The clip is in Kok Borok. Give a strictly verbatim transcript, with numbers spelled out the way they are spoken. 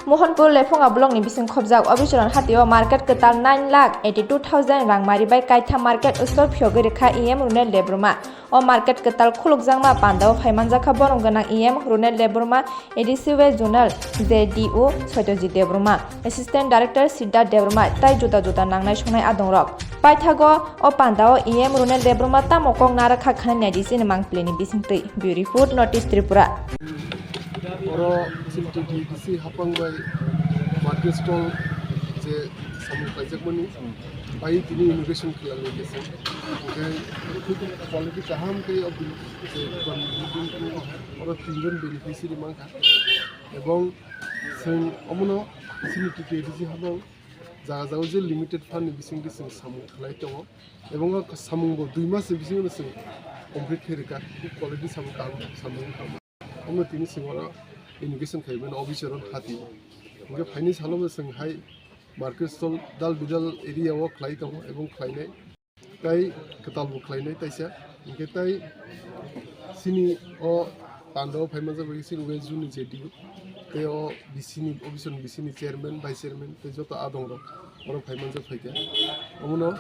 Mohanpur Lephunga block ni bising khobjak Obicharan Hati o market kwtal nine lakh eighty two thousand rang mari bai kaitha market store phiyogwi rwkha E M Runel Debbarma. O market kwtal khulukjakma pandao phaimanjakha borong gwnang E M Runel Debbarma, A D C West Zonal, J D O Satyajit Debbarma, Assistant Director Siddharth Debbarma tai juda juda nangnai songnai adongrok. Paithago o pandao E M Runel Debbarma tamo kok narwkha khwnai naidi chini mangpili ni bisingtwi. Bureau Report, North East Tripura. Oro chini T T C hapang bai market stall je samung khlaijakmani bai tini inauguration khlaiwi khe se. Hwnkhe khub quality kaham khe o je oro tinjon beneficiary mankha. Ebong chwng omono chini T T C hapang jaga jaga je limited fund ni bisingtwi chwng samung khlai tongo. Ebong o samung bo dui mas ni bisingo chwng complete khe rwkha. Khub quality samung kaham samung wngkha. Omo tini chwng oro inauguration khaimani Obicharan Hati. Hwnkhe phaini salo bo chwng hai market stall dal bidal area o khlai tongo ebong khlainai. Tai kwtal bo khlainai taisa. Hwnkhe tai chini o pandao phaimanjak bai chini West Zone ni J D O tei o B C ni, Obicharan B C ni chairman, vice chairman tei joto adongrok oro phaimanjak phaikha. Omono